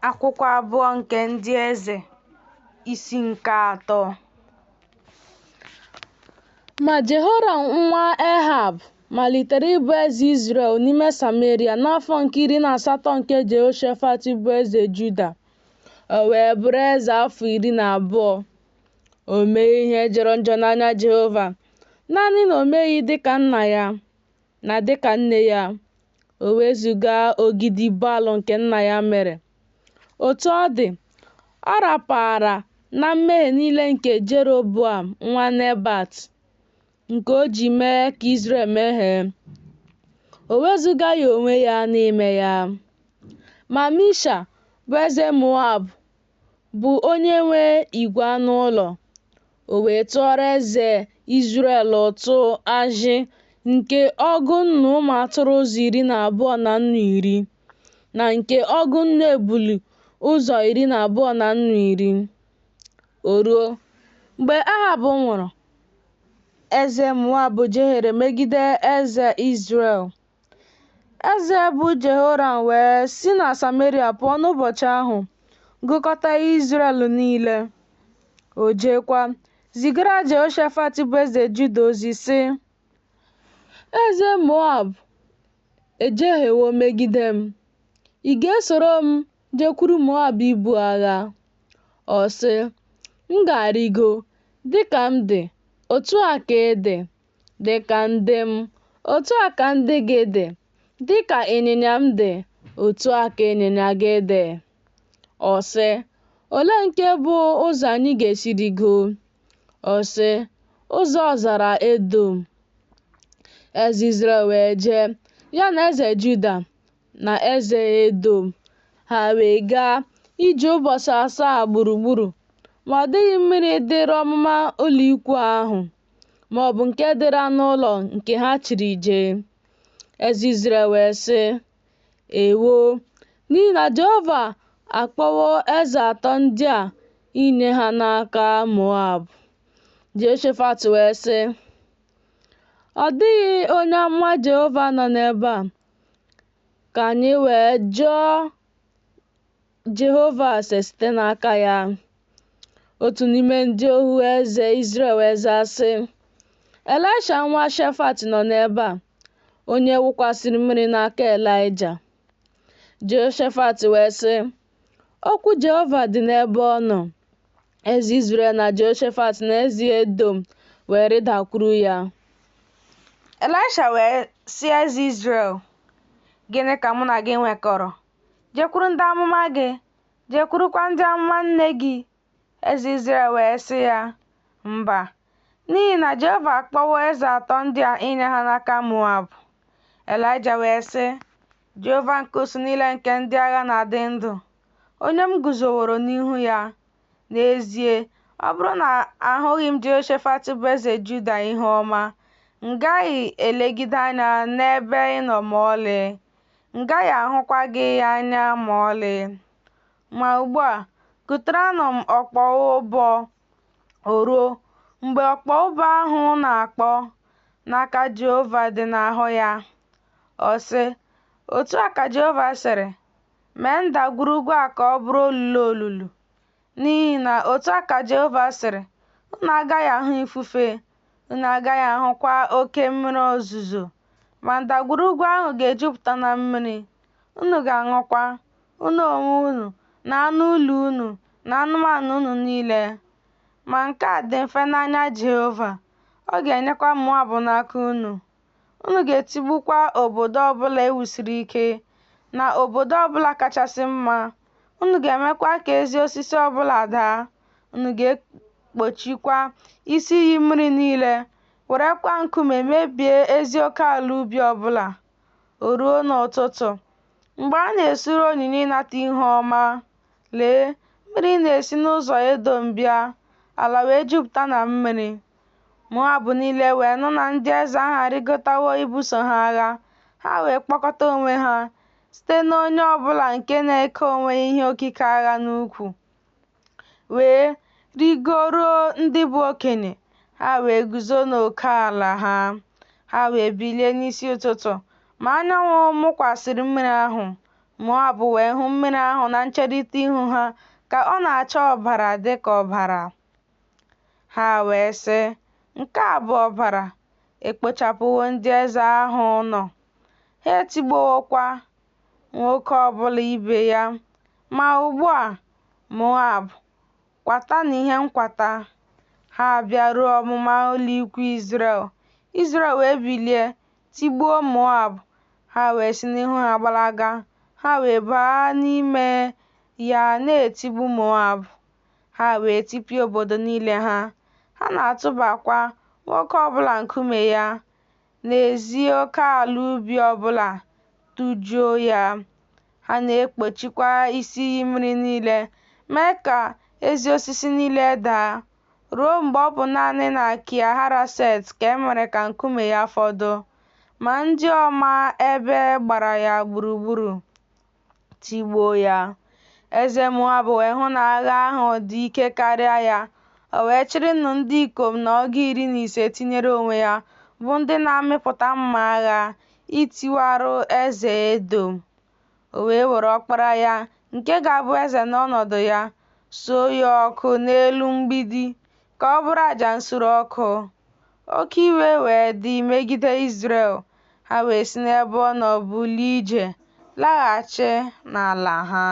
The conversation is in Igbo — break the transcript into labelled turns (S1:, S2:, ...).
S1: Akwụkwọ abụọ nke Ndị Eze, isi nke atọ. Ma Jehoram nwa Ehab malitere ịbụ eze Izrel n'ime Sameria n'afọ nke 18 nke Jehoshafat bụ eze Juda, o wee bụrụ eze afọ 12. O mee ihe jọrọ njọ n'anya Jehova, naanị na o meghị dịka nna ya na dịka nne ya, o wezuga ogidi Baal nke nna ya mere. Otu ọ dị, ọ rapaara na mmehie niile nke Jeroboam nwa Nebat, nke o ji mee ka Izrel mehie, o wezugaghị onwe ya n'ime ya. Ma Misha, bụ eze Moab, bụ onye nwe igwe anụ ụlọ. O wee tụọrọ eze Izrel ụtụ ajị nke ọgụ nnu ụmụ atụrụ ụzọ 12 na nnu iri, na nke ọgụ nnu ebule ụzọ 12 na nnu iri. O ruo, mgbe Ehab nwụrụ, eze Moab jehiere megide eze Izrel. Eze bụ Jehoram wee si na Sameria pụọ n'ụbọchị ahụ, gụkọta Izrel niile. O jeekwa, zigara Jehoshafat bụ eze Juda ozi, sị, Eze Moab ejehiewo megide m. Ị ga-esoro m jekwuru Moab ibu agha? Ọ sị, M ga-arịgo, dị ka m dị, otu a ka ị dị, dị ka ndị m, otu a ka ndị gị dị, dị ka ịnyịnya m dị, otu a ka ịnyịnya gị dị. Ọ sị, Olee nke bụ ụzọ anyị ga-esi rịgo? Ọ sị, Ụzọ ọzara Edọm. Eze Izrel wee jee, ya na eze Juda na eze Edọm. Ha wee gaa ije ụbọchị 7 gburugburu, ma ọ dịghị mmiri dịrị ọmụma ụlọikwuu ahụ, ma ọ bụ nke dịrị anụ ụlọ nke ha chịrị jee. Eze Izrel wee sị, Ewo, n'ihi na Jehova akpọwo eze atọ ndị a inye ha n'aka Moab. Jehoshafat wee sị, Ọ dịghị onye amụma Jehova nọ n'ebe a, ka anyị wee jụọ Jehova ase site n'aka ya. Otu n'ime ndị ohu eze Izrel wee zaa sị, Elisha nwa Shefat nọ n'ebe a, onye wụkwasịrị mmiri n'aka Elaịja. Jehoshafat wee sị, Okwu Jehova dị n'ebe ọ nọ. Eze Izrel na Jehoshafat na eze Edọm wee rịdakwuru ya. Elisha wee sị eze Izrel, Gịnị ka mụ na gị nwekọrọ? Jekwuru ndị amụma gị, jekwurukwa ndị amụma nne gị. Eze Izrel wee sị ya, Mba, n'ihi na Jehova akpọwo eze atọ ndị a inye ha n'aka Moab. Elaịja wee sị, Jehova nke usuu niile nke ndị agha na-adị ndụ, onye m guzoworo n'ihu ya. N'ezie, ọ bụrụ na ahụghị m Jehoshafat bụ eze Juda ihu ọma, m gaghị elegide anya n'ebe ị nọ ma ọlị, m gaghị ahụkwa gị anya ma ọlị. Ma ugbu a, kuterenụ m ọkpọ ụbọ. O ruo, mgbe ọkpọ ụbọ ahụ na-akpọ, na aka Jehova dị n'ahụ ya. Ọ sị, Otu a ka Jehova sịrị, Mee ndagwurugwu a ka ọ bụrụ olulu olulu. N'ihi na otu a ka Jehova sịrị, Unu agaghị ahụ ifufe, unu agaghị ahụkwa oke mmiri ozuzo, ma ndagwurugwu ahụ ga-ejupụta na mmiri, unu ga-aṅụkwa, unu onwe unu, na anụ ụlọ unu, na anụmanụ unu niile. Ma nke a dị mfe n'anya Jehova, ọ ga-enyekwa Moab n'aka unu. Unu ga-etigbukwa obodo ọ bụla e wusiri ike, na obodo ọ bụla kachasị mma. Unu ga-emekwa ka ezi osisi ọ bụla daa. Unu ga-ekpochikwa isi iyi mmiri niile, werekwa nkume mebie ezi oke ala ubi ọ bụla. O ruo n'ụtụtụ, mgbe a na-esure onyinye ịnata ihu ọma, lee, mmiri na-esi n'ụzọ Edọm bịa, ala wee jupụta na mmiri. Moab niile wee nụ na ndị eze ahụ arịgotawo ibuso ha agha, ha wee kpọkọta onwe ha, site n'onye ọ bụla nke na-eke onwe ya ihe okike agha n'ukwu, wee rịgoruo ndị bụ okenye, ha wee guzo n'oke ala ha. Ha wee bilie n'isi ụtụtụ, ma anyanwụ mụkwasịrị mmiri ahụ, Moab wee hụ mmiri ahụ na ncherịta ihu ha ka ọ na-acha ọbara dị ka ọbara. Ha wee sị, Nke a bụ ọbara! E kpochapụwo ndị eze ahụ ụlọ, ha etigbuwokwa nwoke ọ bụla ibe ya. Ma ugbu a, Moab, kwatanụ ihe nkwata! Ha abịaruo ọmụma ụlọikwuu Izrel. Izrel wee bilie, tigbuo Moab, ha wee si n'ihu ha gbalaga, ha wee baa n'ime ya na-etigbu Moab. Ha wee tipịa obodo niile ha, ha na-atụbakwa nwoke ọ bụla nkume ya n'ezi oke ala ubi ọ bụla, tụjuo ya. Ha na-ekpochikwa isi iyi mmiri niile, mee ka ezi osisi niile daa, ruo mgbe ọ bụ naanị na Kia-haraset ka e mere ka nkume ya fọdụ. Ma ndị ọma ebe gbara ya gburugburu, tigbuo ya. Eze Moab wee hụ na agha ahụ dị ike karịa ya. O wee chịrị nnu ndị ikom na ọgụ iri na ise tinyere onwe ya, bụ ndị na-amịpụta mma agha, itiwarụ eze Edọm. O wee were ọkpara ya, nke ga-abụ eze n'ọnọdụ ya, suo ya ọkụ n'elu mgbidi, ka ọ bụrụ aja nsure ọkụ. Oke iwe wee dị megide Izrel, ha wee si n'ebe ọ nọ bulie ije, laghachi n'ala ha.